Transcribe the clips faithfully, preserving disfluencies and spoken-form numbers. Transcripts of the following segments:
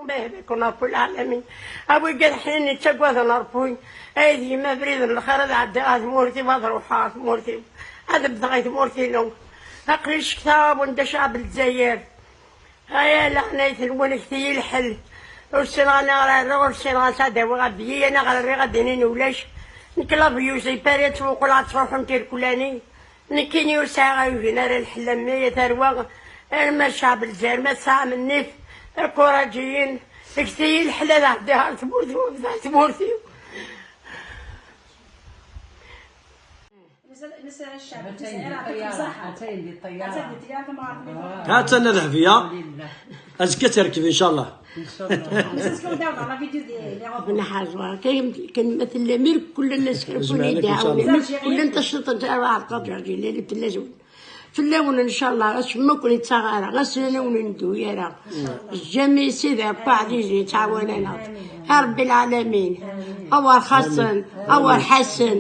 Barak Rebbi lɛalamin. A wigad ḥnin yettaggaden Rebbi, ay d yemma abrid n lxir, ad ɛeddiɣ ɣer tmurt-iw, ad ruḥeɣ ɣer tmurt-iw, ad bdeɣ i tmurt-inu. Aql-i cektaɣ-awen-d a ccɛeb n Lezzayer. Aya leɛnayt-nwen, kti-yi lḥel. Ur ssineɣ aniɣer rriɣ, ur ssineɣ ansa ad awiɣ abyi, aniɣer rriɣ ad d-inin ulac. Nekk la byuzi pari ad ttmuquleɣ ad ttruḥunt irkelli-nni. Nekkini ur sɛiɣ ayugi ara lḥell am ya tarwa, arma ccɛeb n Lezzayer ma tesɛam nnif, akuraǧiyin, kti-yi lḥel ad ɛeddiɣ ɣer tmurt-iw, ad bdeɣ tmurt-iw. Nessa, nessa الشعب الجزائري يعطيكم الصحة. Atan di ṭṭyara. Atan di ṭṭyara, ma عرفني. Ha-tt-an a Dehbiya. Azekka ad terkeb, incallah. Nessa سكون دابا la vidéo ديالي. Nḥaẓer, كاين كلمة الأمير، كل الناس كيكون يدعون، كل الناس تشرط أنت راح تقدر ليلة اللزوم. Fell-awen, incallah, acemma ur ken-yettaɣ ara, ass-a ur wen-neddu ara. Jamais Sidi Ṛebbi ɛziz yettɛawan-aneɣ. A Ṛebbi lɛalamin, awer xaṣṣen, awer ḥassen,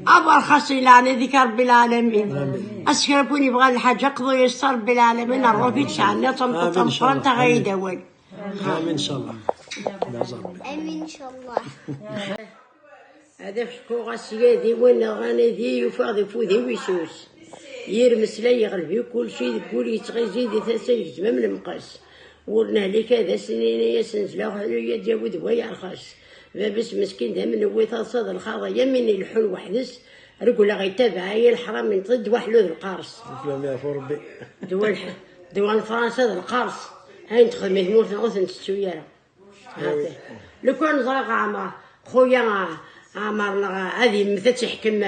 awer xaṣṣen leɛnaya-dik a Ṛebbi lɛalamin. Asekra n win yebɣan lḥaǧa, qḍu-yas a Ṛebbi lɛalamin, ṛṛuḥ i tesɛenniḍ, tameṭṭut tameqqrant, aɣ-iyi-d awal. Amin, incallah. Amin, incallah. Ad ak-fkuɣ a syadi win neɣran ad iyi-yufaɣ d ufud-iw isus. Yir meslay yeɣleb-i kulci, deg wul yettɣizi, di tasa yegzem am lemqas. Ur nehlik ad as-nini asenzel aḥluya d-yawi d way rxas. Baba-s meskin d amenwi, taḍsa d lxaḍa, yamin ileḥḥun weḥd-s, regleɣ itabaɛ-iyi leḥram, inṭeḍ-d waḥlu d lqars. Fell-am yeɛfu Rebbi. Ddwa n Fransa d lqars, ayen texdem i tmurt-nneɣ ur ten-tettu ara. Lukan ẓriɣ Ɛmer, xuya Ɛmer neɣ ad yemmet ad tt-iḥkem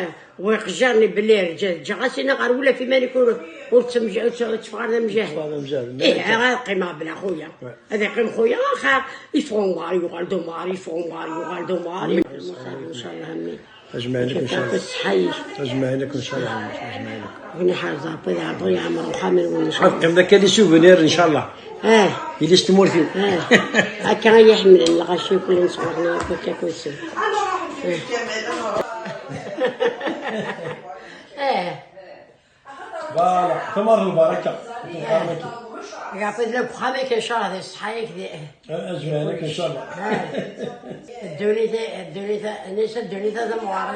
wiqejjar-nni belli yerǧa, ǧǧeɣ-as ini ɣer wulaf iman-ik ur, ur ttemj-, ur tt-, ur tteffeɣ ara d amjahed. Tteffeɣ d amjahed. Ih, ad qqimeɣ bla xuya. Ad iqqim xuya, axir yeffeɣ umɣar yuɣal d umɣar, yeffeɣ umɣar yuɣal d umɣar. Incallah, amin. Ajmaɛin-ik, incallah. Ṣṣeḥḥa-ik. Ajmaɛin-ik, incallah. Ajmaɛin-ik. Bni ḥerẓ Ṛebbi ad iɛebber yeɛmer uxxam-nwen, incallah. Ad teqqimeḍ akka d isuvenir, incallah. Ah. Yili s tmurt-iw. Ah. Akka ay iḥemmlen lɣaci kul nesɣerna akk akka kusin. Ah. Voilà, tamar lbaraka. Yeɛṭi-k deg uxxam-ik, incallah, di ṣṣeḥḥa-yak, di Ajmaɛin-ik, incallah. Ddunit, ddunit, nisa ddunit ad amɣar,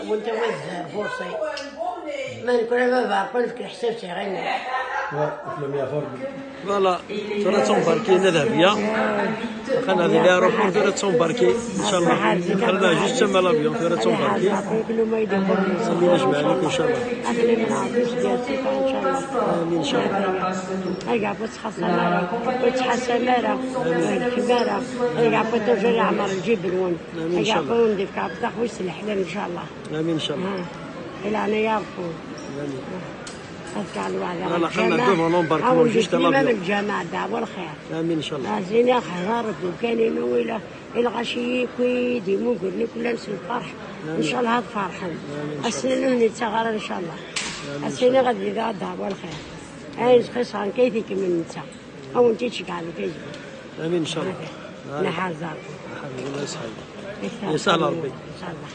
wanta wazar, burṣi. Ma nekra ma barqu, nefk leḥsab s iɣimi. Wa, fell-am yeɛfu Rebbi. Voilà, tura d tambarki, a Dehbiya. Aql-aɣ di l'aéroport, tura d tambarki. Incallah. Aql-aɣ juste tama l'avion, tura d tambarki. Amin, ajmaɛin-ik, incallah. Amin, incallah. Ay, yeɛṭi Ur ttḥasam ara, ur ttḥasam ara, ur ḥkem ara, ay yeɛfu toujours yeɛmer lǧib-nwen, ay yeɛfu wen-d-ifk Rebbi taxwist n leḥlal, incallah. Amin, incallah. Ah, di leɛnaya Rebbi. Amin. Ad kɛen lweɛda. Voilà, qqlna-d devant l'embarquement, juste à l'avion. Lǧameɛ, ddeɛwa lxir. Amin, incallah. Azin axir Rebbi, kan inu ila, i lɣaci-yi, kul d imugren-ik, llan s lferḥ. Amin. Incallah ad ferḥen. Amin, incallah. Ass-nni ur nettaɣ ara, incallah. Amin, incallah. Ass-nni ad yili ddeɛwa lxir. Ayen sxisɣen kayt ikemmel netta. Ad wen-tt-id-ceggɛen kayt. Amin, incallah. Nḥerz Rebbi. Alhamdulillah, ṣṣeḥḥa. Yesɛa Rebbi. Incallah.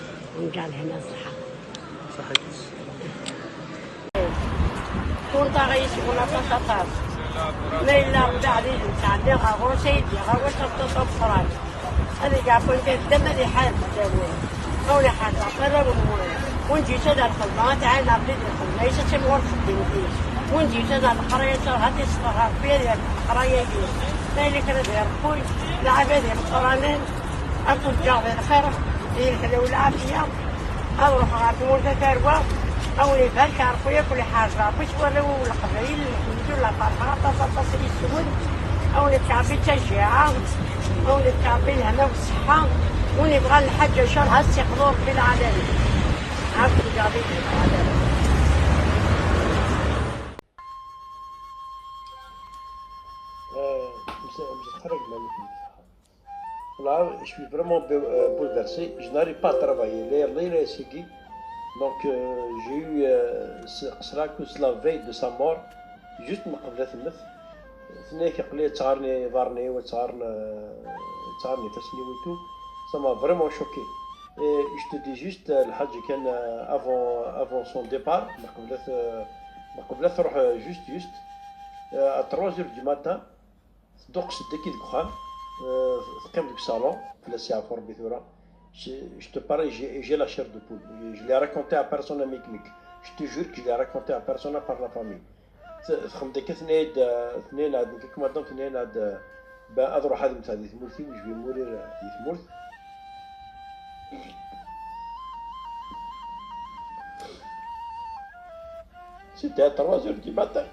Ncallah hna ṣṣeḥḥa. Ṣaḥit. Ṭṭunṭaɣ yis-wen aṭas, aṭas. Ma yella Rebbi ɛziz, nesɛeddi ɣer ɣur-s ay d-iɣawa tameṭṭut ameqqran. Ad iɛfu anda ddam, ad iḥareb fell-awen. Ma ur iḥareb ɣef warraw-nwen. Win d-yusan ar lxedma, ad t-iɛin Rebbi di lxedma-is, ad timɣur txeddem deg-s. Win d-yusan ar leqraya, ad t-iṣleḥ Rebbi ad yerbeḥ leqraya-agi. Ma yella kra di Rebbi, lɛibad imeqqranen, ad ken-ǧǧeɣ di lxir, di lehna u lɛafiya. Ad ruḥeɣ ɣer tmurt a tarwa, ad wen-ibarek Rebbi, ad ken-iḥrez Rebbi s warraw-iw Leqbayel, lḥemdullah, ferḥeɣ aṭas, aṭas yes-wen. Ad wen-ifk Rebbi ttajiɛa, ad wen-ifk Rebbi lehna u ṣṣeḥḥa. Win ibɣan lḥaǧa ncallah ad s-iqḍu Rebbi lɛalamin. Ɛafut Rebbi lɛalamin. آه، مس-، مس-، خرج مالك. Là, je suis vraiment bou-, euh, bouleversé. Je n'arrive pas à travailler. Les, les, les, c'est qui. Donc, euh, j'ai eu, euh, ce, cela que la veille de sa mort, juste نقبلت المث. ثنيك قليل تغارني ظارني وتغارن، تغارني فاسني ويتو. Ça m'a vraiment choqué. Et je te dis juste, الحاج كان، euh, avant, avant son départ, ما قبلت، euh, ما قبلت تروح، euh, juste, juste, euh, à trois heures du matin. تدق سدك ديك الدخان. Euh, teqqim deg salon, fell-as yeɛfu Rebbi tura. Je, je te parie, j'ai j'ai la chair de poule. Je l'ai raconté à personne à Mikmik. Je te jure que je l'ai raconté à personne à part la famille. Txeddem-d akka, tenna-yi-d, tenna-yi-d, nekk madame, tenna-yi-d, ben, ad ruḥeɣ ad mmteɣ di tmurt-iw, je vais mourir di tmurt. C'était à trois heures du matin.